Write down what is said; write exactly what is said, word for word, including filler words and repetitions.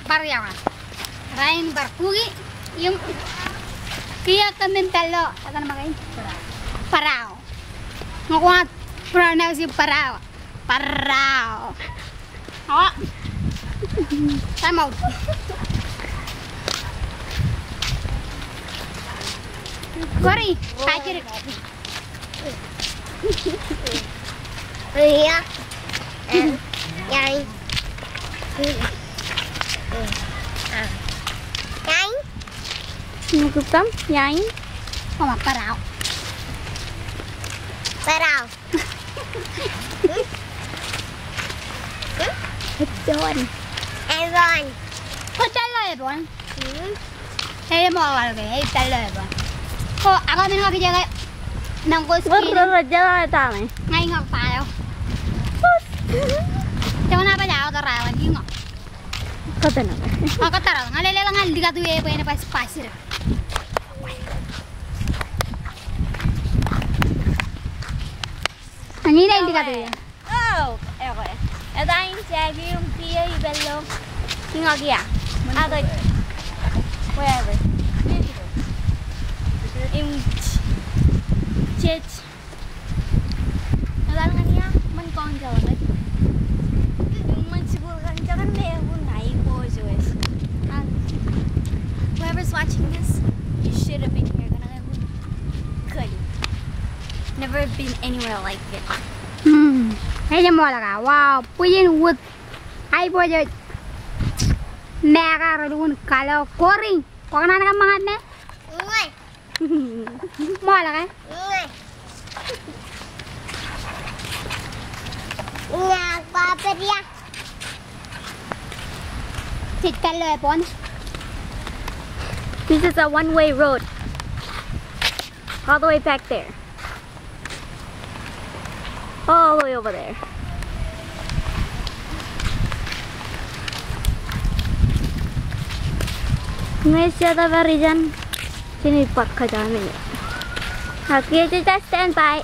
Bar iawa. Rainin bar kuki im kiiō kōmin pād ilo etan ṃōk in. Parao. Ñe kwōj pronounce parao. Parao. Awa. Time out. Kori, kajidik. Ia. Iain. Iain. Iain. Ṃokta, iain. Ṃokta, parao. Parao. Eppon. Eppon. Kwōj tōl ilo eppon. Ej ṃool ke, ej tōl ilo eppon. Ko, ak men ña kijeḷā. Naan ko skiing. Bar ro ro jeḷā tame. Ña iñak pād eo. Jeḷā pād eo, tōl eo an iñak. Kōttan eo. Ña kōttan eo. Ña lelōñ ñan likatū e bwe en baj bajjek. Ña ij lelōñ likatū e. Oh, okay. Etan in Jackie im kiiō ipād ilo. Iñak ia. Ak wherever. Im jej. Etan ñan ia, ṃōn kooñ jeḷā. Im ṃōn jikuuḷ kaṇ jekar me eñin aiboojoj. Whoever's watching this, you should have been here. Kōn never been anywhere like it. Hmm. Ej ṃool ke, wow, bwijin wūd. Aiboojoj. Meḷeḷe lukkuun kaḷo kori. Kwō kōṇaan kōṃṃan me? Ñe. Ṃool ke? Ñe. Ñe, Papa, dia. Jej tōl ilo eppon. This is a one-way road. All the way back there. All the way over there. Ñe jet bar ijeṇ, jen bar kōjām in. Okay, just stand by.